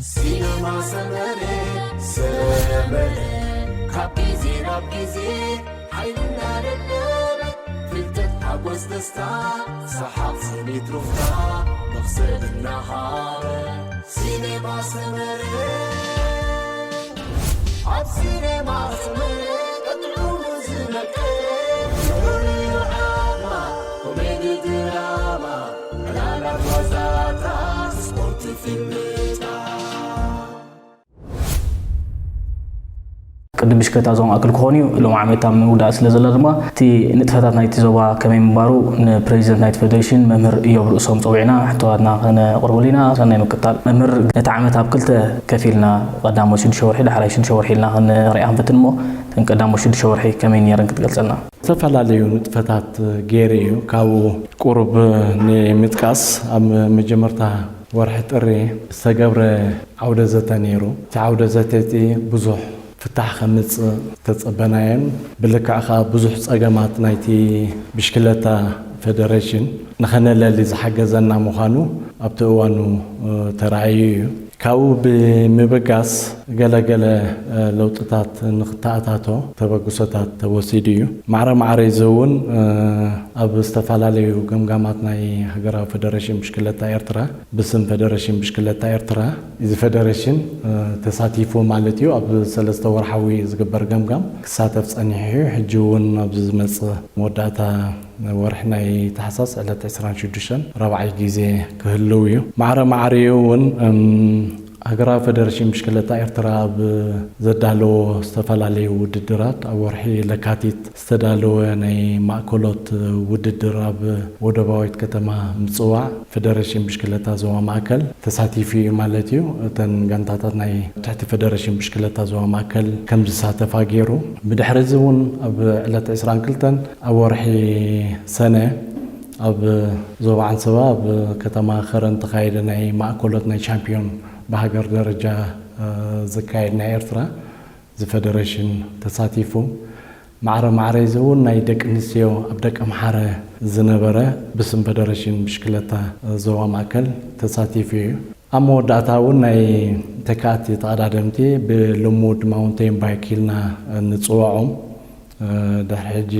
ሲነማ ሰመረ ሰመረ ካብ ግዜ ናብ ግዜ ሓይልና ደለበ ፍልጠት ሓጎስ ደስታ ሰሓቕ ስኒት ሩፍታ መኽሰብ እናሃበ ሲነማ ሰመረ ኣብ ሲነማ ሰመረ ቀጥዑ ዝመቀ ኮሜዲ ድራማ ዕላላት ዋዛታት ስፖርት ፊልምታት ቅድም ብሽክለታ ዞባ ማእከል ክኾን እዩ። ሎም ዓመት ኣብ ምውዳእ ስለ ዘላ ድማ እቲ ንጥፈታት ናይቲ ዞባ ከመይ ምንባሩ ንፕሬዚደንት ናይቲ ፌደሬሽን መምህር እዮብ ርእሶም ፀዊዕና ሕቶታትና ከነቕርበሉ ኢና። ሰናይ ምቅጣል መምህር፣ ነቲ ዓመት ኣብ ክልተ ከፊልና ቀዳሞ ሽዱሽተ ወርሒ ዳሕራይ ሽዱሽተ ወርሒ ኢልና ክንሪኣ ክንፈትን እሞ እተን ቀዳሞ ሽዱሽተ ወርሒ ከመይ ነይረን ክትገልፀልና? ዝተፈላለዩ ንጥፈታት ገይረ እዩ። ካብኡ ቁሩብ ንምጥቃስ ኣብ መጀመርታ ወርሒ ጥሪ ዝተገብረ ዓውደ ዘተ ነይሩ። እቲ ዓውደ ዘተ እቲ ብዙሕ ፍታሕ ከምፅእ ዝተፀበናዮን ብልክዕ ከዓ ብዙሕ ፀገማት ናይቲ ብሽክለታ ፌደሬሽን ንኸነለሊ ዝሓገዘና ምዃኑ ኣብቲ እዋኑ ተራእዩ እዩ። ካብኡ ብምብጋስ ገለገለ ለውጥታት ንክተኣታቶ ተበግሶታት ተወሲዱ እዩ። ማዕረ ማዕረ እዚ እውን ኣብ ዝተፈላለዩ ገምጋማት ናይ ሃገራዊ ፌደሬሽን ብሽክለታ ኤርትራ ብስም ፌደሬሽን ብሽክለታ ኤርትራ እዚ ፌደሬሽን ተሳቲፉ ማለት እዩ። ኣብ ሰለስተ ወርሓዊ ዝግበር ገምጋም ክሳተፍ ጸኒሑ እዩ። ሕጂ እውን ኣብዚ ዝመጽእ መወዳእታ ወርሒ ናይ ታሕሳስ ዕለት ዕስራን ሽዱሽተን ራብዓይ ግዜ ክህልው እዩ። ማዕረ ማዕሪኡ እውን ሃገራዊ ፌደሬሽን ብሽክለታ ኤርትራ ኣብ ዘዳለዎ ዝተፈላለዩ ውድድራት ኣብ ወርሒ ለካቲት ዝተዳለወ ናይ ማእከሎት ውድድር ኣብ ወደባዊት ከተማ ምጽዋዕ ፌደሬሽን ብሽክለታ ዞባ ማእከል ተሳቲፉ እዩ ማለት እዩ። እተን ጋንታታት ናይ ትሕቲ ፌደሬሽን ብሽክለታ ዞባ ማእከል ከም ዝሳተፋ ገይሩ። ብድሕሪ እዚ እውን ኣብ ዕለት ዕስራን ክልተን ኣብ ወርሒ ሰነ ኣብ ዞባ ዓንሰባ ኣብ ከተማ ከረን ተኻየደ ናይ ማእከሎት ናይ ቻምፒዮን ብሃገር ደረጃ ዝካየድ ናይ ኤርትራ ዝፈደረሽን ተሳቲፉ። ማዕረ ማዕረ እዚ እውን ናይ ደቂ ኣንስትዮ ኣብ ደቂ ኣምሓረ ዝነበረ ብስም ፈደረሽን ብሽክለታ ዞባ ማእከል ተሳቲፉ እዩ። ኣብ መወዳእታ እውን ናይ ተካእቲ ተቐዳደምቲ ብልሙድ ማውንቴን ባይክ ኢልና ንፅውዖም ድሕሪ ሕጂ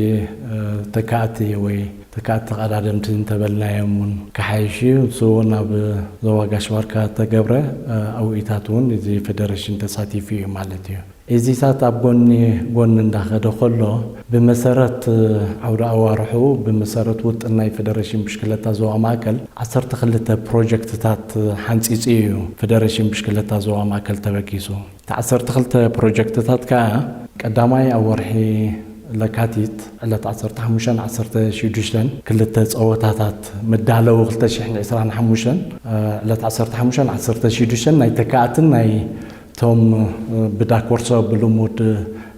ተካእቲ ወይ ተካእቲ ተቐዳደምቲ እንተበልናዮም እውን ክሓይሽ እዩ። ንሱ እውን ኣብ ዞባ ጋሽ ባርካ ተገብረ ኣውኢታት እውን እዚ ፈደረሽን ተሳቲፉ እዩ ማለት እዩ። እዚታት ኣብ ጎኒ ጎኒ እንዳኸደ ከሎ ብመሰረት ዓውደ ኣዋርሑ ብመሰረት ውጥን ናይ ፈደረሽን ብሽክለታ ዞባ ማእከል ዓሰርተ ክልተ ፕሮጀክትታት ሓንፂፁ እዩ ፈደረሽን ብሽክለታ ዞባ ማእከል ተበጊሱ። እቲ ዓሰርተ ክልተ ፕሮጀክትታት ከዓ ቀዳማይ ኣብ ወርሒ ለካቲት ዕለት ዓሰርተ ሓሙሽተን ዓሰርተ ሽዱሽተን ክልተ ፀወታታት ምዳለዊ ክልተ ሽሕን ዕስራን ሓሙሽተን ዕለት ዓሰርተ ሓሙሽተን ዓሰርተ ሽዱሽተን ናይ ተካእትን ናይ እቶም ብዳክ ወርሶ ብልሙድ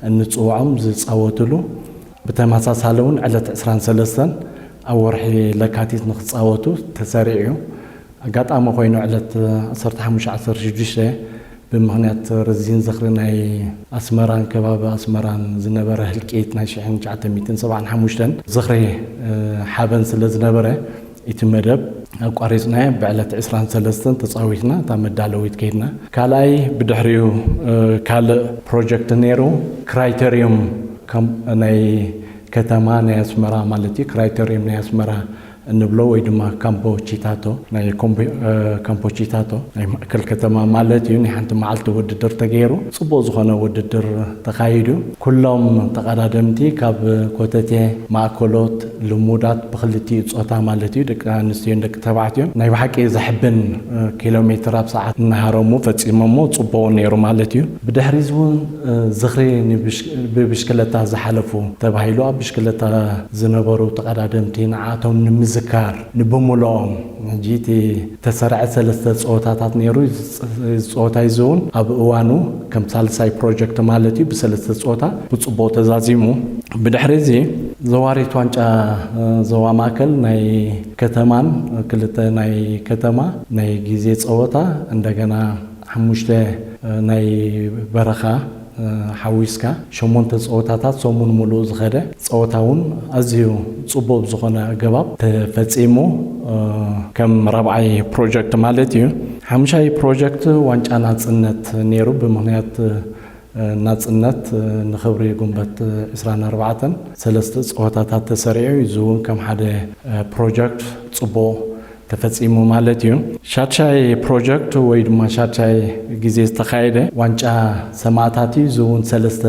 እንፅውዖም ዝፃወትሉ ብተመሳሳሊ እውን ዕለት ዕስራን ሰለስተን ኣብ ወርሒ ለካቲት ንክፃወቱ ተሰሪዑ እዩ። ኣጋጣሚ ኮይኑ ዕለት ዓሰርተ ሓሙሽተ ዓሰርተ ሽዱሽተ ብምኽንያት ርዚን ዝኽሪ ናይ ኣስመራን ከባቢ ኣስመራን ዝነበረ ህልቂት ናይ ሽሕን ትሽዓተ ሚእትን ሰብዓን ሓሙሽተን ዝኽሪ ሓበን ስለ ዝነበረ እቲ መደብ ኣቋሪፅናዮ ብዕለት ዕስራን ሰለስተን ተፃዊትና እታ መዳለዊት ከይድና። ካልኣይ ብድሕሪኡ ካልእ ፕሮጀክት ነይሩ። ክራይተሪዩም ናይ ከተማ ናይ ኣስመራ ማለት እዩ። ክራይተሪዩም ናይ ኣስመራ እንብሎ ወይ ድማ ካምፖ ቺታቶ ናይ ካምፖ ቺታቶ ናይ ማእከል ከተማ ማለት እዩ። ናይ ሓንቲ መዓልቲ ውድድር ተገይሩ ፅቡቅ ዝኾነ ውድድር ተኻይዱ። ኩሎም ተቐዳደምቲ ካብ ኮተቴ ማእከሎት ልሙዳት ብክልቲኡ ፆታ ማለት እዩ ደቂ ኣንስትዮን ደቂ ተባዕትዮን ናይ ብሓቂ ዘሕብን ኪሎ ሜትር ኣብ ሰዓት እናሃረሙ ፈፂሞሞ ፅቡቅ ነይሩ ማለት እዩ። ብድሕሪ እዚ እውን ዝኽሪ ብብሽክለታ ዝሓለፉ ተባሂሉ ኣብ ብሽክለታ ዝነበሩ ተቐዳደምቲ ንዓቶም ንምዝካር ንብምልኦም ሕጂ እቲ ተሰርዐ ሰለስተ ፀወታታት ነይሩ። እዚ ፀወታ እዚ እውን ኣብ እዋኑ ከም ሳልሳይ ፕሮጀክት ማለት እዩ ብሰለስተ ፀወታ ብፅቡቅ ተዛዚሙ። ብድሕሪ እዚ ዘዋሪት ዋንጫ ዞባ ማእከል ናይ ከተማን ክልተ ናይ ከተማ ናይ ግዜ ፀወታ እንደገና ሓሙሽተ ናይ በረኻ ሓዊስካ ሸሞንተ ፀወታታት ሰሙን ሙሉእ ዝኸደ ፀወታ እውን ኣዝዩ ፅቡቅ ዝኾነ ኣገባብ ተፈፂሙ ከም ራብዓይ ፕሮጀክት ማለት እዩ። ሓሙሻይ ፕሮጀክት ዋንጫ ናጽነት ነይሩ። ብምኽንያት ናጽነት ንኽብሪ ጉንበት ዕስራን ኣርባዕተን ሰለስተ ጸወታታት ተሰሪዑ እዩ። እዚ እውን ከም ሓደ ፕሮጀክት ጽቡቕ ተፈጺሙ ማለት እዩ። ሻድሻይ ፕሮጀክት ወይ ድማ ሻድሻይ ግዜ ዝተኻየደ ዋንጫ ሰማእታት እዩ። እዚ እውን ሰለስተ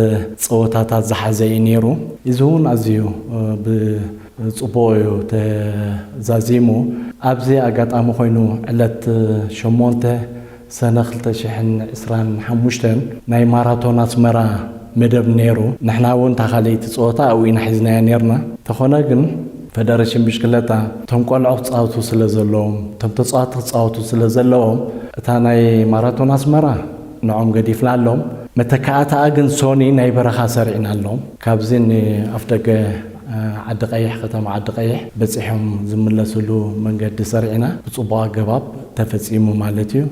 ጸወታታት ዝሓዘ እዩ ነይሩ። እዚ እውን ኣዝዩ ብጽቡቕ እዩ ተዛዚሙ። ኣብዚ ኣጋጣሚ ኮይኑ ዕለት ሸሞንተ ሰነ ክልተ ሽሕን ዕስራን ሓሙሽተን ናይ ማራቶን ኣስመራ መደብ ነይሩ። ንሕና እውን እታ ካልኣይቲ ጸወታ ኣብኡ ኢና ሒዝናያ ነይርና። እንተኾነ ግን ፈደረሽን ብሽክለታ እቶም ቆልዑ ክጻወቱ ስለ ዘለዎም፣ እቶም ተጻወቲ ክጻወቱ ስለ ዘለዎም እታ ናይ ማራቶን ኣስመራ ንዖም ገዲፍና ኣሎም። መተካእታኣ ግን ሶኒ ናይ በረኻ ሰሪዕና ኣሎም። ካብዚ ንኣፍደገ ዓዲ ቀይሕ፣ ከተማ ዓዲ ቀይሕ በጺሖም ዝምለስሉ መንገዲ ሰሪዕና ብጽቡቕ ኣገባብ ተፈጺሙ ማለት እዩ።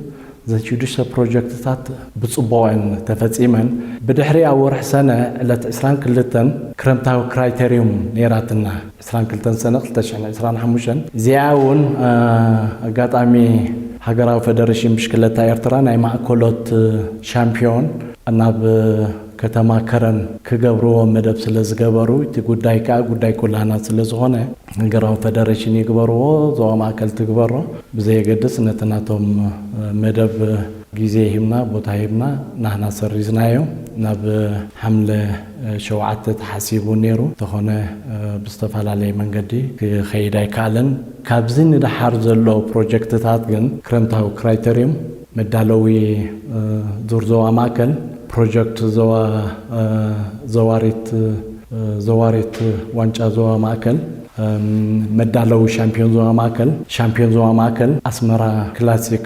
እዘን ሽዱሽተ ፕሮጀክትታት ብጽቡቕን ተፈጺመን። ብድሕሪ ኣብ ወርሒ ሰነ ዕለት ዕስራን ክልተን ክረምታዊ ክራይተሪዩም ነይራትና። ዕስራን ክልተን ሰነ ክልተ ሽሕን ዕስራን ሓሙሽተን። እዚኣ እውን ኣጋጣሚ ሃገራዊ ፈደሬሽን ብሽክለታ ኤርትራ ናይ ማእከሎት ሻምፒዮን ናብ ከተማ ከረን ክገብርዎ መደብ ስለ ዝገበሩ፣ እቲ ጉዳይ ከኣ ጉዳይ ኩላና ስለ ዝኾነ ሃገራዊ ፈደሬሽን ይግበርዎ፣ ዞባ ማእከል ትግበሮ ብዘየገድስ ነቲ ናቶም መደብ ግዜ ሂብና ቦታ ሂብና ናህና ሰሪዝናዮ። ናብ ሓምለ ሸውዓተ ተሓሲቡ ነይሩ። እንተኾነ ብዝተፈላለየ መንገዲ ክኸይድ ኣይከኣለን። ካብዚ ንደሓር ዘሎ ፕሮጀክትታት ግን ክረምታዊ ክራይተሪዩም መዳለዊ ዙር ዞባ ማእከል፣ ፕሮጀክት ዘዋሪት ዘዋሪት ዋንጫ ዞባ ማእከል፣ መዳለዊ ሻምፒዮን ዞባ ማእከል፣ ሻምፒዮን ዞባ ማእከል ኣስመራ ክላሲክ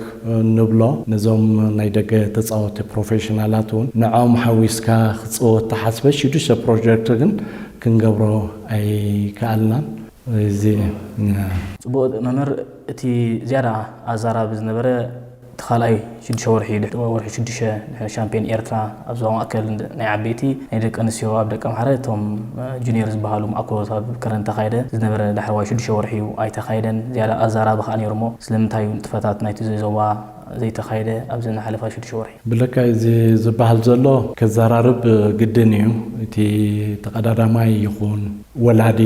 ንብሎ። ነዞም ናይ ደገ ተጻወቲ ፕሮፌሽናላት እውን ንዖም ሓዊስካ ክጽወት ተሓስበ ሽዱሽተ ፕሮጀክት ግን ክንገብሮ ኣይከኣልናን። እዚ ጽቡቕ መምህር፣ እቲ ዝያዳ ኣዛራቢ ዝነበረ እቲ ካልኣይ ሽዱሽተ ወርሒ ድሕሪ ወርሒ ሽዱሽተ ድሕሪ ሻምፒዮን ኤርትራ ኣብ ዞባ ማእከል ናይ ዓበይቲ ናይ ደቂ ኣንስትዮ ኣብ ደቂ ኣምሓረ እቶም ጁኒየር ዝበሃሉ ማእኮት ኣብ ከረን ተኻየደ ዝነበረ ዳሕረዋይ ሽዱሽተ ወርሒ እዩ ኣይተኻየደን። ዝያዳ ኣዛራቢ ከኣ ነይሩ እሞ ስለምንታይ እዩ ንጥፈታት ናይቲ ዞባ ዘይተኻየደ ኣብዚ ዝሓለፋ ሽዱሽተ ወርሒ? ብለካ እዚ ዝበሃል ዘሎ ከዘራርብ ግድን እዩ። እቲ ተቐዳዳማይ ይኹን ወላዲ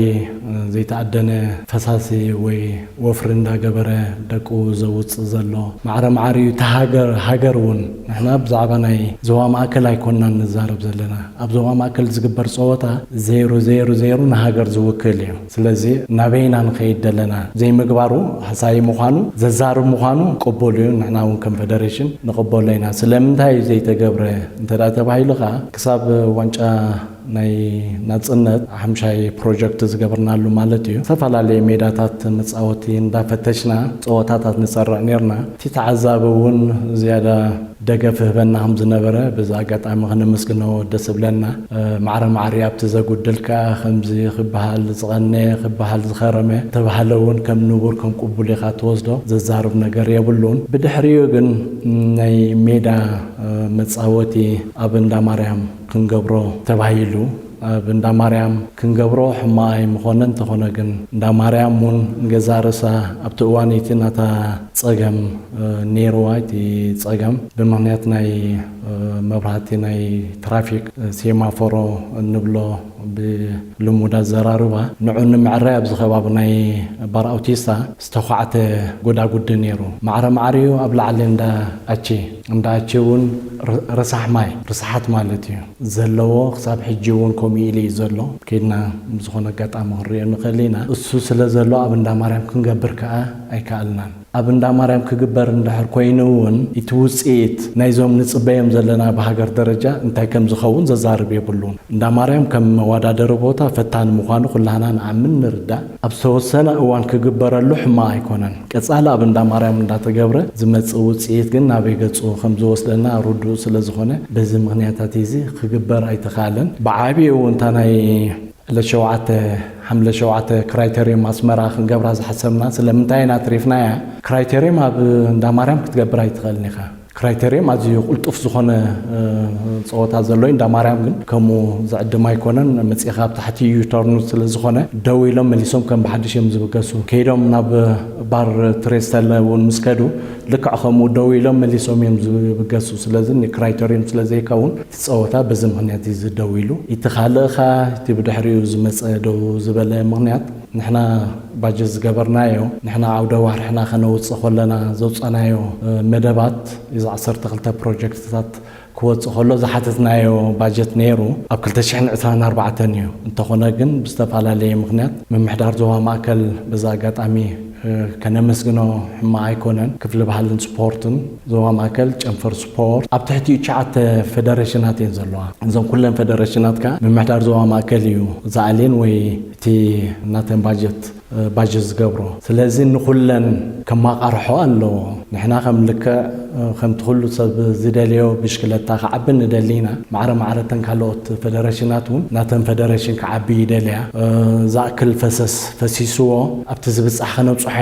ዘይተኣደነ ፈሳሲ ወይ ወፍሪ እንዳገበረ ደቁ ዘውፅእ ዘሎ ማዕረ ማዕሪኡ እቲ ሃገር ሃገር እውን ንሕና ብዛዕባ ናይ ዞባ ማእከል ኣይኮንናን ንዛረብ ዘለና። ኣብ ዞባ ማእከል ዝግበር ፀወታ ዜሮ ዜሮ ዜሮ ንሃገር ዝውክል እዩ። ስለዚ ናበይና ንኸይድ ደለና ዘይምግባሩ ሃሳይ ምዃኑ ዘዛርብ ምዃኑ ቅቡል እዩ። ንሕና እውን ከም ፈደሬሽን ንቕበሎ ኢና። ስለምንታይ እዩ ዘይተገብረ እንተ ተባሂሉ ከዓ ክሳብ ዋንጫ ናይ ናጽነት ሓምሻይ ፕሮጀክት ዝገበርናሉ ማለት እዩ። ዝተፈላለዩ ሜዳታት መጻወቲ እንዳፈተሽና ጸወታታት ንሰርዕ ነርና። እቲ ተዓዛቢ እውን ዝያዳ ደገፍ ህበና ከም ዝነበረ በዚ ኣጋጣሚ ክነመስግኖ ደስ ብለና። ማዕረ ማዕሪ ኣብቲ ዘጉድል ከኣ ከምዚ ክበሃል ዝቐነ ክበሃል ዝኸረመ ተባህለ እውን ከም ንቡር ከም ቅቡል ኢኻ ትወስዶ። ዘዛርብ ነገር የብሉን። ብድሕሪኡ ግን ናይ ሜዳ መጻወቲ ኣብ እንዳ ማርያም ክንገብሮ ተባሂሉ ኣብ እንዳ ማርያም ክንገብሮ ሕማቕ ኣይምኾነን። እንተኾነ ግን እንዳ ማርያም እውን ንገዛ ርእሳ ኣብቲ እዋን እቲ ናታ ጸገም ነይርዋ። እቲ ጸገም ብምኽንያት ናይ መብራህቲ ናይ ትራፊክ ሴማፎሮ እንብሎ ብልሙድ ኣዘራርባ ንዑ ንምዕራይ ኣብዚ ከባቢ ናይ ባር ኣውቲስታ ዝተዃዕተ ጎዳጉዲ ነይሩ። ማዕረ ማዕሪኡ ኣብ ላዕሊ እንዳ ኣቺ እንዳ ኣቺ እውን ርሳሕ ማይ ርሳሓት ማለት እዩ ዘለዎ። ክሳብ ሕጂ እውን ከምኡ ኢሉ እዩ ዘሎ። ከይድና ብዝኾነ ኣጋጣሚ ክንሪኦ ንኽእል ኢና። እሱ ስለ ዘሎ ኣብ እንዳ ማርያም ክንገብር ከኣ ኣይከኣልናን። ኣብ እንዳ ማርያም ክግበር እንድሕር ኮይኑ እውን እቲ ውፅኢት ናይዞም ንፅበዮም ዘለና ብሃገር ደረጃ እንታይ ከም ዝኸውን ዘዛርብ የብሉን። እንዳ ማርያም ከም መወዳደሪ ቦታ ፈታኒ ምዃኑ ኩላህና ንኣምን ንርዳእ። ኣብ ዝተወሰነ እዋን ክግበረሉ ሕማቕ ኣይኮነን። ቀፃሊ ኣብ እንዳ ማርያም እንዳተገብረ ዝመፅእ ውፅኢት ግን ናበይ ገፁ ከም ዝወስደና ርዱእ ስለ ዝኾነ በዚ ምኽንያታት እዚ ክግበር ኣይተኻለን። ብዓብኡ እውን እታ ናይ ዕለት ሸውዓተ ሓምለ ሸውዓተ ክራይተሪየም ኣስመራ ክንገብራ ዝሓሰብና ስለምንታይ ኢና ኣትሪፍናያ? ክራይተሪየም ኣብ እንዳ ማርያም ክትገብር ኣይትኽእልን ኢኻ። ክራይተርየም ኣዝዩ ቁልጡፍ ዝኾነ ጸወታ ዘሎ። እንዳ ማርያም ግን ከምኡ ዝዕድም ኣይኮነን። መጺኻ ኣብ ታሕቲ ዩተርኑ ስለ ዝኾነ ደው ኢሎም መሊሶም ከም ብሓድሽ እዮም ዝብገሱ። ከይዶም ናብ ባር ትሬስተለ እውን ምስ ከዱ ልክዕ ከምኡ ደው ኢሎም መሊሶም እዮም ዝብገሱ። ስለዚ ንክራይተርየም ስለ ዘይከውን እቲ ጸወታ በዚ ምኽንያት እዩ ዝደው ኢሉ። እቲ ካልእኻ እቲ ብድሕሪኡ ዝመጸ ደው ዝበለ ምኽንያት ንሕና ባጀት ዝገበርናዮ፣ ንሕና ዓውደ ዋርሕና ከነውጽእ ከለና ዘውጻናዮ መደባት እዚ ዓሰርተ ክልተ ፕሮጀክትታት ክወጽእ ከሎ ዝሓተትናዮ ባጀት ነይሩ ኣብ ክልተ ሽሕን ዕስራን ኣርባዕተን እዩ። እንተኾነ ግን ብዝተፈላለየ ምኽንያት ምምሕዳር ዞባ ማእከል በዚ ኣጋጣሚ ከነመስግኖ ሕማቕ ኣይኮነን። ክፍሊ ባህልን ስፖርትን ዞባ ማእከል ጨንፈር ስፖርት ኣብ ትሕቲኡ ትሽዓተ ፈደረሽናት እየን ዘለዋ። እዞም ኩለን ፈደረሽናት ከኣ ምምሕዳር ዞባ ማእከል እዩ ዝኣልየን ወይ እቲ ናተን ባጀት ባጀት ዝገብሮ። ስለዚ ንኹለን ከማቓርሖ ኣለዎ። ንሕና ከም ልክዕ ከምቲ ኩሉ ሰብ ዝደልዮ ብሽክለታ ክዓቢ ንደሊ ኢና። ማዕረ ማዕረ እተን ካልኦት ፈደረሽናት እውን ናተን ፈደረሽን ክዓቢ ይደልያ። ዝኣክል ፈሰስ ፈሲስዎ ኣብቲ ዝብጻሕ ከነብጽሖ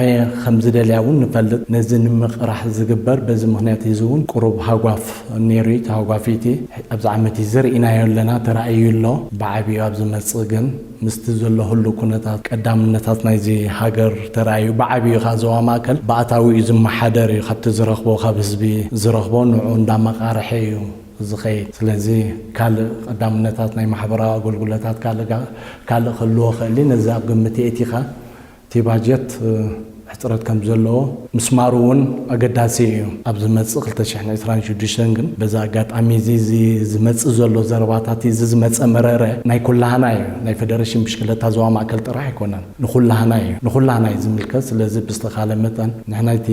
ከም ዝደልያ እውን ንፈልጥ። ነዚ ንምቕራሕ ዝግበር በዚ ምኽንያት እዚ እውን ቁሩብ ሃጓፍ ነይሩ እዩ። ተሃጓፊ እቲ ኣብዚ ዓመት እዚ ርኢናዮ ኣለና፣ ተራእዩ ኣሎ። ብዓብዩ ኣብ ዝመጽእ ግን ምስቲ ዘሎ ህሉ ኩነታት ቀዳምነታት ናይዚ ሃገር ተራእዩ ብዓብዩ ከኣ ዞባ ማእከል ብኣታዊ እዩ ዝመሓደር እዩ። ካብቲ ዝረኽቦ ካብ ህዝቢ ዝረኽቦ ንዑ እንዳመቓርሐ እዩ ዝኸይድ። ስለዚ ካልእ ቀዳምነታት ናይ ማሕበራዊ ኣገልግሎታት ካልእ ጋ- ካልእ ክህልዎ ክእል እዩ። ነዚ ኣብ ግምት የእቲኻ እቲ ባጀት ሕፅረት ከም ዘለዎ ምስማሩ እውን ኣገዳሲ እዩ። ኣብ ዝመፅእ ክልተ ሽሕን ዕስራን ሽዱሽተን ግን በዚ ኣጋጣሚ እዚ እዚ ዝመፅእ ዘሎ ዘረባታት እዚ ዝመፀ መረረ ናይ ኩላህና እዩ። ናይ ፌደሬሽን ብሽክለታ ዞባ ማእከል ጥራሕ ኣይኮነን፣ ንኩላህና እዩ። ንኩላህና እዩ ዝምልከት። ስለዚ ብዝተኻለ መጠን ንሕና እቲ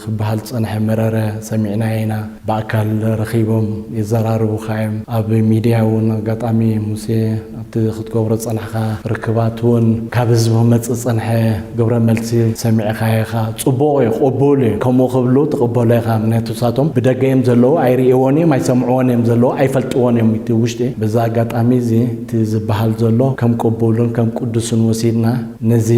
ክበሃል ዝፀንሐ መረረ ሰሚዕናዮ ኢና። ብኣካል ረኺቦም የዘራርቡኻ እዮም። ኣብ ሚድያ እውን ኣጋጣሚ ሙሴ ኣብቲ ክትገብሮ ዝጸናሕካ ርክባት እውን ካብ ህዝቢ ክመጽእ ዝጸንሐ ግብረ መልሲ ሰሚዕካ ኢኻ። ጽቡቕ እዩ፣ ቅቡል እዩ። ከምኡ ክብሉ ትቕበሎ ኢኻ። ምክንያቱ ንሳቶም ብደገ እዮም ዘለዉ፣ ኣይርእይዎን እዮም፣ ኣይሰምዕዎን እዮም ዘለዉ፣ ኣይፈልጥዎን እዮም እቲ ውሽጢ። በዛ ኣጋጣሚ እዚ እቲ ዝበሃል ዘሎ ከም ቅቡልን ከም ቅዱስን ወሲድና ነዚ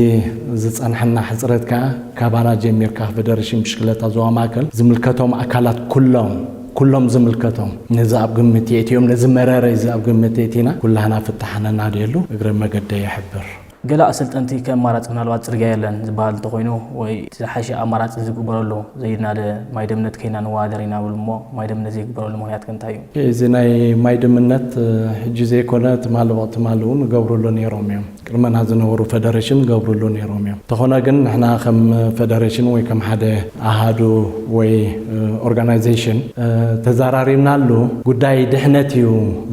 ዝጸንሐና ሕጽረት ከኣ ካባና ጀሚርካ ፌደሬሽን ብሽክለታ ዞባ ማእከል ዝምልከቶም ኣካላት ኩሎም ኩሎም ዝምልከቶም ነዚ ኣብ ግምት የእትዮም፣ ነዚ መረረ እዚ ኣብ ግምት የእቲና ኩላህና ፍታሕ ነናድየሉ እግረ መገደይ ይሕብር። ገለ ኣሰልጠንቲ ከም ኣማራጺ ምናልባት ጽርግያ የለን ዝበሃል እንተኾይኑ ወይ እቲ ዝሓሸ ኣማራጺ ዝግበረሉ ዘይናደ ማይ ደምነት ከይና ንወዳደር ኢና ብሉ እሞ ማይ ደምነት ዘይግበረሉ ምኽንያት ከ እንታይ እዩ? እዚ ናይ ማይ ደምነት ሕጂ ዘይኮነ ትማሊ ብቕትማሊ እውን ይገብሩሉ ነይሮም እዮም። ቅድመና ዝነበሩ ፌደሬሽን ገብሩሉ ነይሮም እዮም። እንተኾነ ግን ንሕና ከም ፌደሬሽን ወይ ከም ሓደ ኣሃዱ ወይ ኦርጋናይዜሽን ተዛራሪብናሉ። ጉዳይ ድሕነት እዩ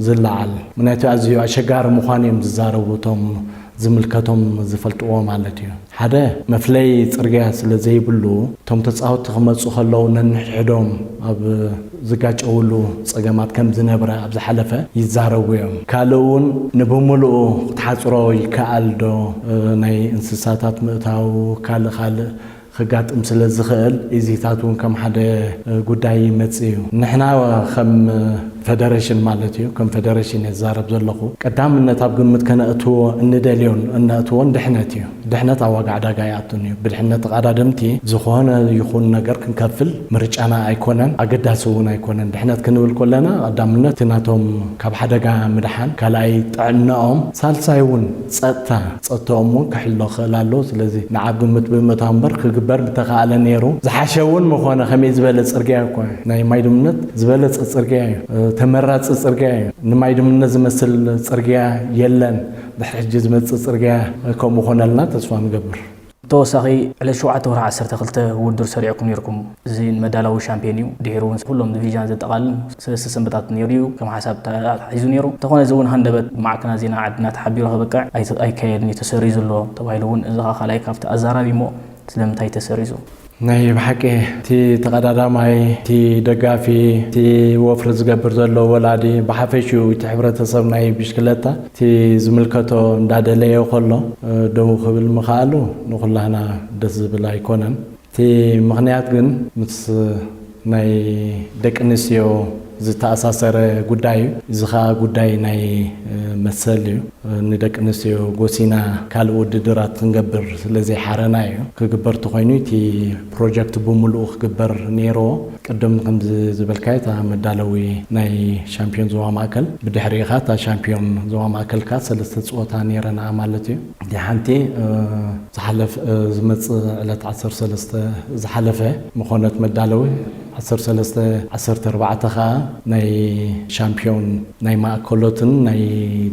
ዝለዓል። ምክንያቱ ኣዝዩ ኣሸጋሪ ምዃኑ እዮም ዝዛረቡ እቶም ዝምልከቶም ዝፈልጥዎ ማለት እዩ። ሓደ መፍለይ ጽርግያ ስለ ዘይብሉ እቶም ተጻወትቲ ክመጹ ከለዉ ነንሕድሕዶም ኣብ ዝጋጨውሉ ጸገማት ከም ዝነብረ ኣብ ዝሓለፈ ይዛረቡ እዮም። ካልእ እውን ንብምሉኡ ክትሓጽሮ ይከኣል ዶ? ናይ እንስሳታት ምእታው ካልእ ካልእ ክጋጥም ስለ ዝኽእል ኢዚታት እውን ከም ሓደ ጉዳይ ይመጽእ እዩ። ንሕና ከም ፌደሬሽን ማለት እዩ፣ ከም ፌደሬሽን እየ ዝዛረብ ዘለኹ፣ ቀዳምነት ኣብ ግምት ከነእትዎ እንደልዮን እነእትዎን ድሕነት እዩ። ድሕነት ኣብ ዋጋ ዕዳጋ ይኣቱን እዩ። ብድሕነት ተቐዳደምቲ ዝኾነ ይኹን ነገር ክንከፍል ምርጫና ኣይኮነን፣ ኣገዳሲ እውን ኣይኮነን። ድሕነት ክንብል ከለና ቀዳምነት እቲ ናቶም ካብ ሓደጋ ምድሓን፣ ካልኣይ ጥዕናኦም፣ ሳልሳይ እውን ጸጥታ፣ ጸጥታኦም እውን ክሕሎ ክኽእል ኣለዎ። ስለዚ ንዓብ ግምት ብምእታው እምበር ክግበር ምተኻእለ ነይሩ። ዝሓሸ እውን ምኾነ። ከመይ ዝበለ ጽርግያ እኮ ናይ ማይ ድምነት ዝበለጸ ጽርግያ እዩ፣ ተመራጺ ጽርግያ እዩ። ንማይ ድምነት ዝመስል ጽርግያ የለን። ድሕሪ ሕጂ ዝመጽእ ጽርግያ ከምኡ ኮነልና ተስፋ ንገብር። ተወሳኺ ዕለት ሸውዓተ ወርሒ ዓሰርተ ክልተ ውድድር ሰሪዕኩም ነይርኩም። እዚ ንመዳለዊ ሻምፒዮን እዩ። ድሒሩ እውን ኩሎም ዲቪዥን ዘጠቓልል ሰለስተ ሰንበታት ነይሩ እዩ። ከም ሓሳብ ተታሒዙ ነይሩ። እንተኾነ እዚ እውን ሃንደበት ብማዕከናት ዜና ዓድና ተሓቢሩ ከበቅዕ ኣይተ- ኣይካየድን እዩ፣ ተሰሪዙ ኣሎ ተባሂሉ እውን እዚ ኸዓ ካልኣይ ካብቲ ኣዛራቢ እሞ ስለምንታይ ተሰሪዙ? ናይ ብሓቂ እቲ ተቐዳዳማይ፣ እቲ ደጋፊ፣ እቲ ወፍሪ ዝገብር ዘሎ ወላዲ፣ ብሓፈሽኡ እቲ ሕብረተሰብ ናይ ብሽክለታ እቲ ዝምልከቶ እንዳደለዮ ከሎ ደው ክብል ምኽኣሉ ንኹላህና ደስ ዝብል ኣይኮነን። እቲ ምኽንያት ግን ምስ ናይ ደቂ ኣንስትዮ ዝተኣሳሰረ ጉዳይ እዩ። እዚ ኸኣ ጉዳይ ናይ መሰል እዩ። ንደቂ ኣንስትዮ ጎሲና ካልእ ውድድራት ክንገብር ስለዘይሓረና እዩ። ክግበር ተኾይኑ እቲ ፕሮጀክት ብምሉኡ ክግበር ነይርዎ። ቅድም ከምዚ ዝበልካዮ እታ መዳለዊ ናይ ሻምፒዮን ዞባ ማእከል፣ ብድሕሪኡ ኸኣ እታ ሻምፒዮን ዞባ ማእከል ከኣ ሰለስተ ፀወታ ነይረንኣ ማለት እዩ። እቲ ሓንቲ ዝሓለፍ ዝመፅእ ዕለት ዓሰርተ ሰለስተ ዝሓለፈ ምኾነት መዳለዊ ዓሰርተ ሰለስተ ዓሰርተ ኣርባዕተ ኸኣ ናይ ሻምፒዮን ናይ ማእከሎትን ናይ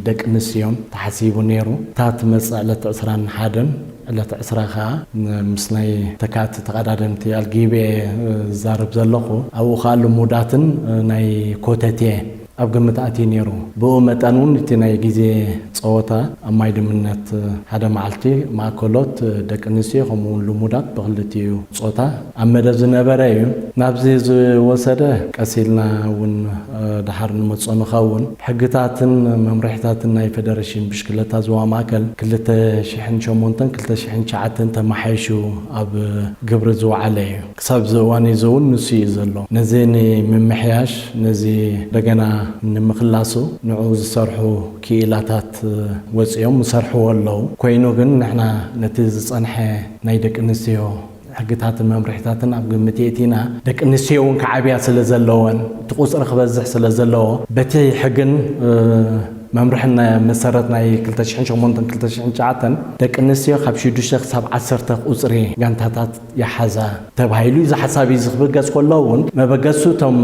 ደቂ ኣንስትዮን ተሓሲቡ ነይሩ። እታ ትመፅእ ዕለት ዕስራን ሓደን ዕለት ዕስራ ኸኣ ምስ ናይ ተካእቲ ተቐዳደምቲ ኣልጊበ ዝዛረብ ዘለኹ ኣብኡ ኸኣ ልሙዳትን ናይ ኮተቴ ኣብ ግምት ኣትዩ ነይሩ። ብኡ መጠን እውን እቲ ናይ ግዜ ፀወታ ኣብ ማይ ድምነት ሓደ መዓልቲ ማእከሎት ደቂ ኣንስትዮ ከምኡ እውን ልሙዳት ብክልቲኡ ፆታ ኣብ መደብ ዝነበረ እዩ። ናብዚ ዝወሰደ ቀስ ኢልና እውን ድሓር ንመፅኦ ንኸውን። ሕግታትን መምርሕታትን ናይ ፌደሬሽን ብሽክለታ ዞባ ማእከል ክልተ ሽሕን ሸሞንተን ክልተ ሽሕን ትሽዓተን ተመሓይሹ ኣብ ግብሪ ዝወዓለ እዩ። ክሳብ እዚ እዋን እዚ እውን ንሱ እዩ ዘሎ። ነዚ ንምምሕያሽ፣ ነዚ እንደገና ንምኽላሱ ንዕኡ ዝሰርሑ ክኢላታት ወፂኦም ይሰርሕዎ ኣለዉ። ኮይኑ ግን ንሕና ነቲ ዝጸንሐ ናይ ደቂ ኣንስትዮ ሕግታትን መምርሕታትን ኣብ ግምት የእቲና፣ ደቂ ኣንስትዮ እውን ክዓብያ ስለ ዘለወን፣ እቲ ቁጽሪ ክበዝሕ ስለ ዘለዎ፣ በቲ ሕግን መምርሕን መሰረት ናይ ክልተ ሽሕን ሸሞንተን ክልተ ሽሕን ትሽዓተን ደቂ ኣንስትዮ ካብ ሽዱሽተ ክሳብ ዓሰርተ ቁጽሪ ጋንታታት ይሓዛ ተባሂሉ እዩ። እዚ ሓሳብ እዚ ክብገስ ከሎ እውን መበገሱ እቶም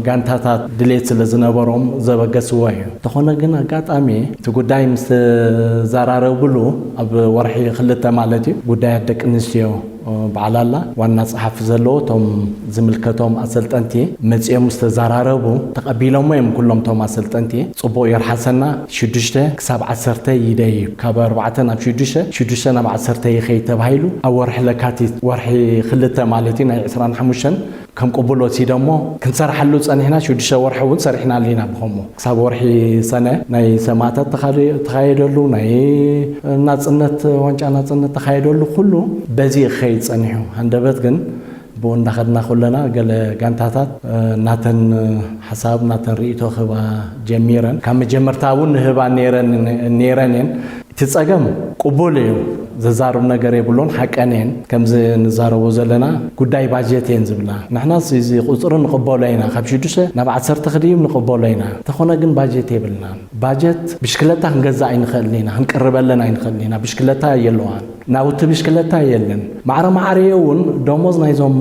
ጋንታታት ድሌት ስለ ዝነበሮም ዘበገስዎ እዩ። እንተኾነ ግን ኣጋጣሚ እቲ ጉዳይ ምስ ተዘራረብሉ ኣብ ወርሒ ክልተ ማለት እዩ ጉዳያት ደቂ ኣንስትዮ በዓላላ ዋና ጸሓፊ ዘለዎ እቶም ዝምልከቶም ኣሰልጠንቲ መጺኦም ምስ ተዘራረቡ ተቐቢሎሞ እዮም። ኩሎም እቶም ኣሰልጠንቲ ጽቡቕ ይርሓሰና ሽዱሽተ ክሳብ ዓሰርተ ይደይብ፣ ካብ ኣርባዕተ ናብ ሽዱሽተ፣ ሽዱሽተ ናብ ዓሰርተ ይኸይድ ተባሂሉ ኣብ ወርሒ ለካቲት ወርሒ ክልተ ማለት እዩ ናይ ዕስራን ሓሙሽተን ከም ቅቡል ወሲዶሞ ክንሰርሓሉ ጸኒሕና ሽዱሽተ ወርሒ እውን ሰሪሕናሉ ኢና። ብኸምኡ ክሳብ ወርሒ ሰነ ናይ ሰማእታት ተኻደ- ተኻየደሉ ናይ ናጽነት ዋንጫ ናጽነት ተኻየደሉ ኩሉ በዚ ይኸይድ ጸኒሑ። ሃንደበት ግን ብኡ እንዳኸድና ከለና ገለ ጋንታታት ናተን ሓሳብ ናተን ርእይቶ ክህባ ጀሚረን ካብ መጀመርታ እውን ንህባ ነይረን ነይረን እየን። እቲ ጸገም ቅቡል እዩ። ዘዛርብ ነገር የብሉን፣ ሓቀን እየን። ከምዚ ንዛረቦ ዘለና ጉዳይ ባጀት እየን ዝብላ። ንሕና እዚ ቁጽሪ ንቕበሎ ኢና፣ ካብ ሽዱሽተ ናብ ዓሰርተ ክድይብ ንቕበሎ ኢና። እንተኾነ ግን ባጀት የብልናን። ባጀት ብሽክለታ ክንገዛእ ኣይንኽእልን ኢና፣ ክንቅርበለን ኣይንኽእልን ኢና። ብሽክለታ የለዋን፣ ናውቲ ብሽክለታ የለን። ማዕረ ማዕረዮ እውን ደሞዝ ናይዞም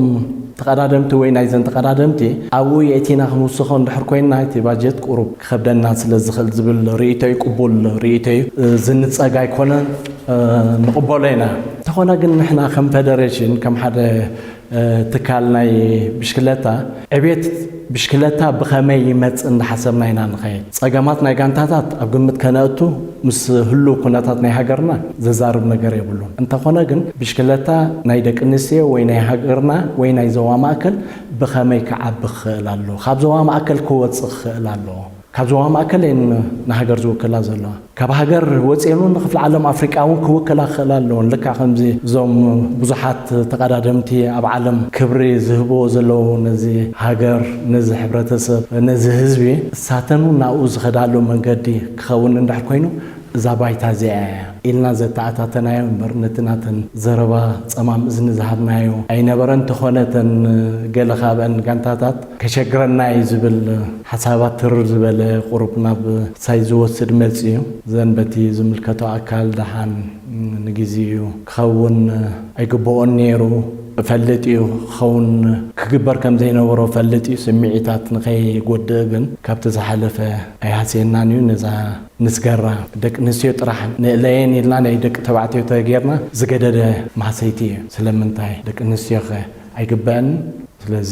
ተቐዳደምቲ ወይ ናይዘን ተቐዳደምቲ ኣብኡ የእቲና ክንውስኾ እንድሕር ኮይንና እቲ ባጀት ቁሩብ ክኸብደና ስለ ዝኽእል ዝብል ርእይቶ እዩ፣ ቅቡል ርእይቶ እዩ። ዝንጸግ ኣይኮነን፣ ንቕበሎ ኢና። እንተኾነ ግን ንሕና ከም ፌደሬሽን ከም ሓደ ትካል ናይ ብሽክለታ ዕቤት ብሽክለታ ብኸመይ ይመጽእ እንዳሓሰብና ኢና ንኸይድ። ጸገማት ናይ ጋንታታት ኣብ ግምት ከነእቱ ምስ ህሉ ኩነታት ናይ ሃገርና ዘዛርብ ነገር የብሉን። እንተኾነ ግን ብሽክለታ ናይ ደቂ ኣንስትዮ ወይ ናይ ሃገርና ወይ ናይ ዞባ ማእከል ብኸመይ ክዓቢ ክኽእል ኣለዎ፣ ካብ ዞባ ማእከል ክወጽእ ክኽእል ኣለዎ። ካብ ዞባ ማእከል እየን ንሃገር ዝውክላ ዘለዋ። ካብ ሃገር ወፂኤን እውን ንክፍሊ ዓለም ኣፍሪቃ እውን ክውክላ ክኽእላ ኣለዎን። ልክዕ ከምዚ እዞም ብዙሓት ተቐዳደምቲ ኣብ ዓለም ክብሪ ዝህብዎ ዘለዉ ነዚ ሃገር፣ ነዚ ሕብረተሰብ፣ ነዚ ህዝቢ እሳተን እውን ናብኡ ዝኸዳሉ መንገዲ ክኸውን እንድሕር ኮይኑ እዛ ባይታ እዚኣ እያ ኢልና ዘተኣታተናዮ እምበር ነቲ ናተን ዘረባ ጸማም እዝኒ ዝሃብናዮ ኣይነበረን። እንተኾነ እተን ገለ ካብአን ጋንታታት ከሸግረና እዩ ዝብል ሓሳባት ትርር ዝበለ ቁሩብ ናብ ሳይ ዝወስድ መጽ እዩ። ዘን በቲ ዝምልከቶ ኣካል ደሓን ንግዜኡ ክኸውን ኣይግብኦን ነይሩ። ፈልጥ እዩ ክኸውን ክግበር ከም ዘይነበሮ ፈልጥ እዩ። ስምዒታት ንኸይጎድእ ግን ካብቲ ዝሓለፈ ኣይሃስየናን እዩ። ነዛ ንስገራ ደቂ ኣንስትዮ ጥራሕ ንእለየን ኢልና ናይ ደቂ ተባዕትዮ ተገይርና ዝገደደ ማህሰይቲ እዩ። ስለምንታይ ደቂ ኣንስትዮኸ ኣይግበአን? ስለዚ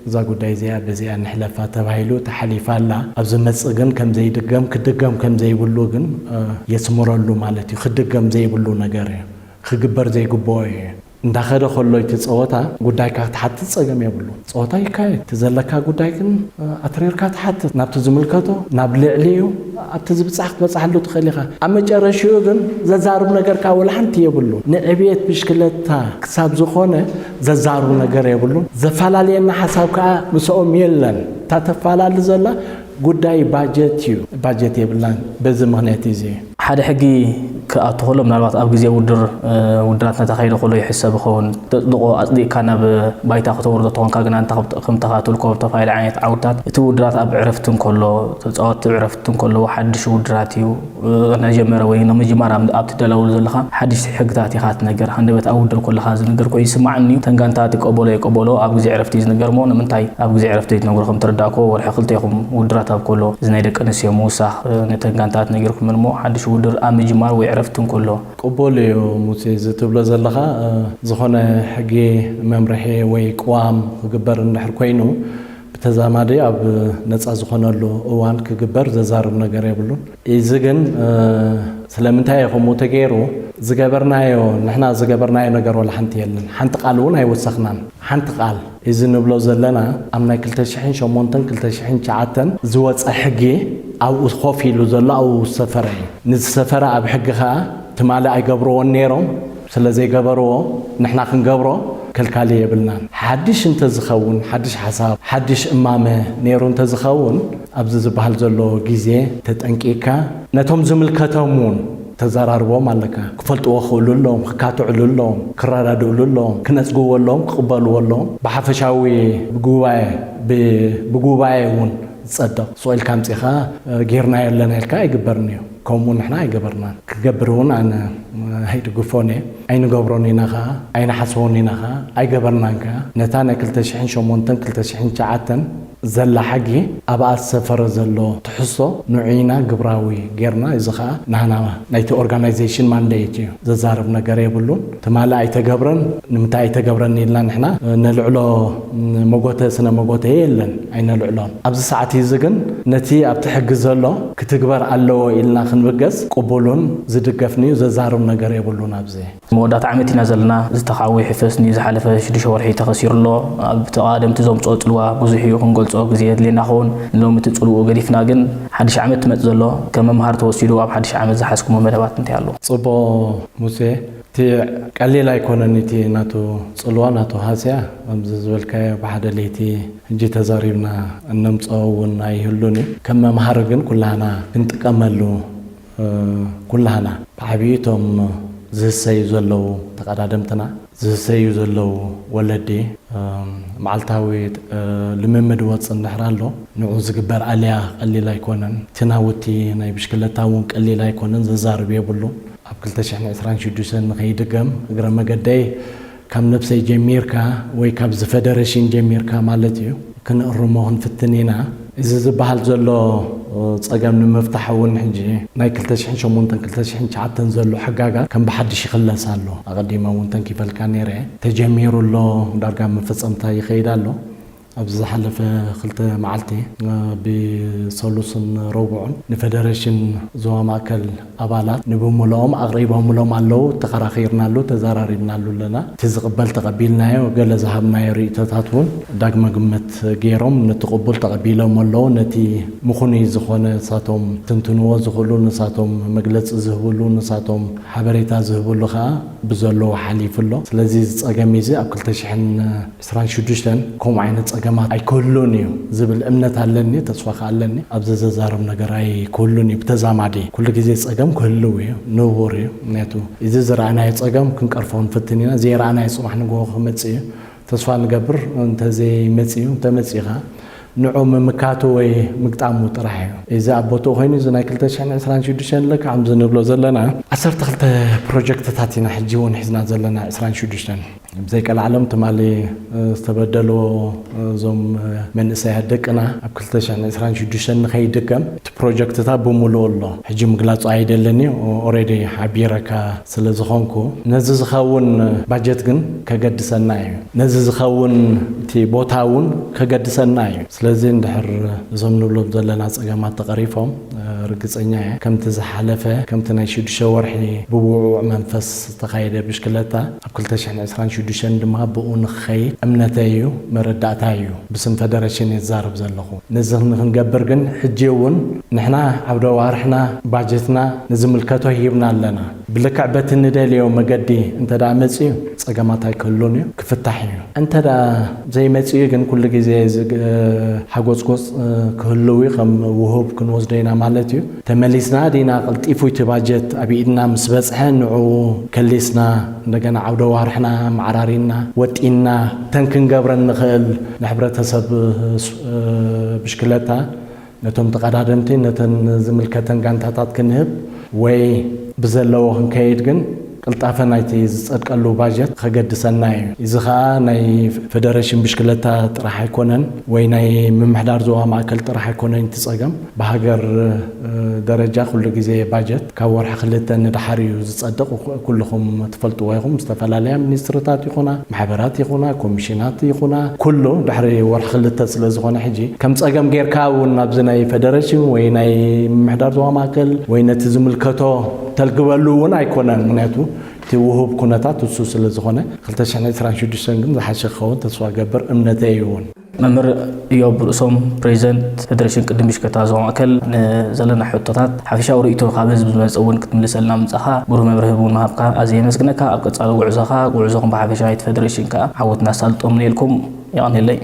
እዛ ጉዳይ እዚኣ በዚኣ ንሕለፋ ተባሂሉ ተሓሊፋ ኣላ። ኣብ ዝመጽእ ግን ከም ዘይድገም ክድገም ከም ዘይብሉ ግን የስምረሉ ማለት እዩ። ክድገም ዘይብሉ ነገር እዩ። ክግበር ዘይግብኦ እዩ። እንዳኸደ ከሎ እቲ ጸወታ ጉዳይካ ክትሓትት ጸገም የብሉ። ጸወታ ይካየድ። እቲ ዘለካ ጉዳይ ግን ኣትሪርካ ትሓትት። ናብቲ ዝምልከቶ፣ ናብ ልዕሊኡ፣ ኣብቲ ዝብጻሕ ክትበጽሓሉ ትኽእል ኢኻ። ኣብ መጨረሽኡ ግን ዘዛርብ ነገር ከኣ ወላ ሓንቲ የብሉ። ንዕብየት ብሽክለታ ክሳብ ዝኾነ ዘዛርብ ነገር የብሉን። ዘፈላለየና ሓሳብ ከኣ ምስኦም የለን። እታ ተፋላሊ ዘላ ጉዳይ ባጀት እዩ። ባጀት የብልናን። በዚ ምኽንያት እዚ እዩ። ሓደ ሕጊ ክኣቱ ከሎ ምናልባት ኣብ ግዜ ውድር፣ እ፣ ውድራት እናተኻየደ ከሎ ይሕሰብ ይኸውን። ተጽድቆ ኣጽዲቕካ ናብ ባይታ ከተውርዶ ተኾንካ ግና እንተ ከም ተኻትልኮ ኣብ ተፋይለ ዓይነት ዓውድታት እቲ ውድራት ኣብ ዕረፍቲ እንከሎ፣ ተጻወትቲ ዕረፍቲ እንከለዉ ሓድሽ ውድራት እዩ። እ፣ ነጀመረ ወይ ንምጅማር ኣብ፣ ኣብ ትደላውሉ ዘለኻ ሓድሽ ሕግታት ኢኻ ትነገር። ሃንደበት ኣብ ውድር ከለኻ ዝንገር ኮይኑ ይስማዓኒ እዩ። ተን ጋንታት ይቀበሎ ይቀበሎ ኣብ ግዜ ዕረፍቲ እዩ ዝንገር እሞ ንምንታይ ኣብ ግዜ ዕረፍቲ ትነግሮ ከም ተረዳእኮ ወርሒ ክልተ ኢኹም ውድራት ኣብ ከሎ እዚ ናይ ደቂ ኣንስትዮ ምውሳኽ፣ እ፣ ነተን ጋንታት ነጊርኩምን እሞ ሓድሽ ውድር ኣብ ምጅማር ወይ ዕረፍቲ እንከሎ። ቅቡል እዩ ሙሴ፣ እዚ ትብሎ ዘለኻ፣ እ፣ ዝኾነ ሕጊ መምርሒ ወይ ቅዋም ክግበር እንድሕር ኮይኑ ብተዛማዲ ኣብ ነጻ ዝኾነሉ እዋን ክግበር ዘዛርብ ነገር የብሉን። እዚ ግን፣ እ፣ ስለምንታይ እዩ ከምኡ ተገይሩ? ዝገበርናዮ፣ ንሕና ዝገበርናዮ ነገር ወላ ሓንቲ የለን። ሓንቲ ቃል እውን ኣይወሰኽናን። ሓንቲ ቃል። እዚ ንብሎ ዘለና ኣብ ናይ ክልተ ሽሕን ሸሞንተን ክልተ ሽሕን ትሽዓተን ዝወጸ ሕጊ ኣብኡ ኮፍ ኢሉ ዘሎ ኣብኡ ዝሰፈረ እዩ። ንዝሰፈረ ኣብ ሕጊ ኸኣ ትማሊ ኣይገብርዎን ነይሮም። ስለ ዘይገበርዎ ንሕና ክንገብሮ ከልካሊ የብልናን። ሓድሽ እንተዝኸውን፣ ሓድሽ ሓሳብ፣ ሓድሽ እማመ ነይሩ እንተዝኸውን ኣብዚ ዝበሃል ዘሎ ግዜ ተጠንቂቕካ ነቶም ዝምልከቶም እውን ተዘራርቦም ኣለካ። ክፈልጥዎ ክኽእሉ ኣለዎም፣ ክካትዕሉ ኣለዎም፣ ክረዳድእሉ ኣለዎም፣ ክነጽግዎ ኣለዎም፣ ክቕበልዎ ኣለዎም። ብሓፈሻዊ ብጉባኤ፣ ብ-፣ ብጉባኤ እውን ዝጸድቕ ስቕ ኢልካ ኣምጺኻ፣ እ፣ ጌርናዮ ኣለና ኢልካ ኣይግበርን እዩ። ከምኡ ንሕና ኣይገበርናን። ክገብር እውን ኣነ፣ እ፣ ኣይድግፎን እየ። ኣይንገብሮን ኢና ኸኣ፣ ኣይንሓስቦን ኢና ኸኣ፣ ኣይገበርናን ከኣ። ነታ ናይ ክልተ ሽሕን ሸሞንተን ክልተ ሽሕን ትሽዓተን ዘላ ሕጊ ኣብኣ ዝሰፈረ ዘሎ ትሕዝቶ ንዑ ኢና ግብራዊ ጌርና፣ እዚ ኸኣ ናህና ናይቲ ኦርጋናይዜሽን ማንዴት እዩ፣ ዘዛርብ ነገር የብሉን። ትማሊ ኣይተገብረን፣ ንምንታይ ኣይተገብረን ኢልና ንሕና ነልዕሎ መጎተ፣ ስነ መጎተ የለን፣ ኣይነልዕሎን። ኣብዚ ሰዓት እዚ ግን ነቲ ኣብቲ ሕጊ ዘሎ ክትግበር ኣለዎ ኢልና ክንብገስ ቅቡልን ዝድገፍን እዩ፣ ዘዛርብ ነገር የብሉን ኣብዚ። መወዳእታ ዓመት ኢና ዘለና፣ ዝተኻወ ይሕፈስኒ፣ ዝሓለፈ ሽዱሽተ ወርሒ ተኸሲሩ ኣሎ። ኣብ ተቓደምቲ ዘምጽኦ ጽልዋ ብዙሕ እዩ፣ ክንገልጾ ግዜ የድልየና ኸውን። ንሎሚ እቲ ጽልውኡ ገዲፍና ግን ሓድሽ ዓመት ትመጽእ ዘሎ፣ ከም መምሃር ተወሲዱ ኣብ ሓድሽ ዓመት ዝሓዝኩሞ መደባት እንታይ ኣሎ? ጽቡቕ ሙሴ፣ እቲ ቀሊል ኣይኮነን፣ እቲ ናቱ ጽልዋ፣ ናቱ ሃስያ፣ ከምዚ ዝበልካዮ ብሓደ ለይቲ ሕጂ ተዛሪብና እነምጽኦ እውን ኣይህሉን እዩ። ከም መምሃሪ ግን ኩላህና ክንጥቀመሉ እ፣ ኩላህና ብዓብዩ እቶም ዝህሰዩ ዘለዉ ተቐዳደምትና፣ ዝህሰዩ ዘለዉ ወለዲ፣ እ፣ መዓልታዊ፣ እ፣ ልምምድ ወጽእ እንድሕር ኣሎ፣ ንዑ ዝግበር ኣልያ ቀሊል ኣይኮነን። እቲ ናውቲ ናይ ብሽክለታ እውን ቀሊል ኣይኮነን፣ ዘዛርብ የብሉ። ኣብ ክልተ ሽሕን ዕስራን ሽዱሽተን ንኸይድገም እግረ መገደይ ካብ ነብሰይ ጀሚርካ ወይ ካብዚ ፈደረሽን ጀሚርካ ማለት እዩ፣ ክንእርሞ ክንፍትን ኢና። እዚ ዝበሃል ዘሎ ጸገም ንምፍታሕ እውን ሕጂ ናይ ክልተ ሽሕን ሸሞንተን ክልተ ሽሕን ትሽዓተን ዘሎ ሕጋጋት ከም ብሓድሽ ይኽለስ ኣሎ። ኣቐዲመ እውን ተንኪፈልካ ነይረ። ተጀሚሩ ኣሎ፣ ዳርጋ መፈጸምታ ይኸይድ ኣሎ። ኣብዚ ዝሓለፈ ክልተ መዓልቲ፣ እ፣ ብሰሉስን ረቡዕን ንፈደረሽን ዞባ ማእከል ኣባላት ንብምልኦም ኣቕሪቦምሎም ኣለዉ። ተኸራኺርናሉ፣ ተዘራሪብናሉ ኣለና። እቲ ዝቕበል ተቐቢልናዮ፣ ገለ ዝሃብናዮ ርእይቶታት እውን ዳግመ ግምት ገይሮም ነቲ ቅቡል ተቐቢሎም ኣለዉ። ነቲ ምኹኑይ ዝኾነ ንሳቶም ትንትንዎ ዝኽእሉ፣ ንሳቶም መግለጺ ዝህብሉ፣ ንሳቶም ሓበሬታ ዝህብሉ ከኣ ብዘለዎ ሓሊፉ ኣሎ። ስለዚ እዚ ጸገም እዚ ኣብ ክልተ ሽሕን ዕስራን ሽዱሽተን ከምኡ ዓይነት ጸገማት ኣይክህሉን እዩ ዝብል እምነት ኣለኒ፣ ተስፋ ከኣ ኣለኒ። ኣብዚ ዘዛርብ ነገር ኣይክህሉን እዩ። ብተዛማዲ ኩሉ ግዜ ጸገም ክህልው እዩ፣ ንቡር እዩ። ምክንያቱ እዚ ዝረኣናዮ ጸገም ክንቀርፎ ንፍትን ኢና። ዘይረኣናዮ ጽባሕ ንግሆ ክመጽእ እዩ። ተስፋ ንገብር፣ እንተዘይመጽእ እዩ፣ እንተመጺኡ ከኣ ንዑ ምምካቱ ወይ ምግጣሙ ጥራሕ እዩ። እዚ ኣብ ቦትኡ ኮይኑ፣ እዚ ናይ ክልተ ሽሕን ዕስራን ሽዱሽተን ልክዕ ከምዚ ንብሎ ዘለና ዓሰርተ ክልተ ፕሮጀክትታት ኢና ሕጂ እውን ሒዝና ዘለና፣ ዕስራን ሽዱሽተን። ብዘይቀልዓለም ትማሊ ዝተበደልዎ እዞም መንእሰያት ደቅና ኣብ ክልተ ሽሕን ዕስራን ሽዱሽተን ንኸይድገም እቲ ፕሮጀክትታት ብምሉኡ ኣሎ። ሕጂ ምግላጹ ኣይደልን እዩ፣ ኦሬዲ ሓቢረካ ስለ ዝኾንኩ። ነዚ ዝኸውን ባጀት ግን ከገድሰና እዩ። ነዚ ዝኸውን እቲ ቦታ እውን ከገድሰና እዩ። ስለዚ እንድሕር እዞም ንብሎም ዘለና ጸገማት ተቐሪፎም ርግጸኛ እየ ከምቲ ዝሓለፈ ከምቲ ናይ ሽዱሽተ ወርሒ ብውዕውዕ መንፈስ ዝተኻየደ ብሽክለታ ኣብ ክልተ ሽሕን ዕስራን ሽዱሽተን ድማ ብኡ ንኽኸይድ እምነተይ እዩ፣ መረዳእታ እዩ። ብስም ፈደረሽን እየ ዝዛረብ ዘለኹ። ነዚ ንክንገብር ግን ሕጂ እውን ንሕና ዓውደ ኣዋርሕና ባጀትና ንዝምልከቶ ሂብና ኣለና። ብልክዕ በቲ ንደልዮ መገዲ እንተ ደኣ መጺኡ ጸገማት ኣይክህሉን እዩ፣ ክፍታሕ እዩ። እንተ ደኣ ዘይመጺኡ ግን ኩሉ ግዜ ዝግ- ሓጎጽጎጽ ክህልው እዩ፣ ከም ውሁብ ክንወስዶ ኢና ማለት እዩ። ተመሊስና ዲና ቀልጢፉ እቲ ባጀት ኣብ ኢድና ምስ በጽሐ ንዑ ከሊስና እንደገና ዓውደ ኣዋርሕና ማዕራሪና ወጢንና እተን ክንገብረን ንኽእል ንሕብረተሰብ ብሽክለታ ነቶም ተቐዳደምቲ ነተን ዝምልከተን ጋንታታት ክንህብ ወይ ብዘለዎ ክንከይድ ግን ቅልጣፈ ናይቲ ዝጸድቀሉ ባጀት ከገድሰና እዩ። እዚ ኸኣ ናይ ፈደረሽን ብሽክለታ ጥራሕ ኣይኮነን ወይ ናይ ምምሕዳር ዞባ ማእከል ጥራሕ ኣይኮነን እቲ ጸገም። ብሃገር ደረጃ ኩሉ ግዜ ባጀት ካብ ወርሒ ክልተ ንድሓር እዩ ዝጸድቕ። ኩልኹም ትፈልጥዎ ኢኹም። ዝተፈላለያ ሚኒስትርታት ይኹና፣ ማሕበራት ይኹና፣ ኮሚሽናት ይኹና፣ ኩሉ ድሕሪ ወርሒ ክልተ ስለ ዝኾነ ሕጂ ከም ጸገም ጌርካ እውን ናብዚ ናይ ፈደረሽን ወይ ናይ ምምሕዳር ዞባ ማእከል ወይ ነቲ ዝምልከቶ ተልግበሉ እውን ኣይኮነን። ምክንያቱ እቲ ውሁብ ኩነታት እሱ ስለ ዝኾነ ክልተ ሽሕን ዕስራን ሽዱሽተን ግን ዝሓሸ ክኸውን ተስፋ ገብር እምነተይ እውን። መምህር እዮብ ርእሶም፣ ፕሬዚደንት ፌደሬሽን ቅድም ብሽክለታ ዞባ ማእከል፣ ንዘለና ሕቶታት ሓፈሻዊ ርእይቶ ካብ ህዝቢ ዝመጸ እውን ክትምልሰልና ምጻኻ፣ ብሩህ መብርሂ እውን ምሃብካ ኣዝየ የመስግነካ። ኣብ ቀጻሊ ጉዕዞኻ፣ ጉዕዞኹም ብሓፈሻ ናይቲ ፌደሬሽን ከኣ ዓወት እናሳልጦ እምነየልኩም። የቐንየለይ።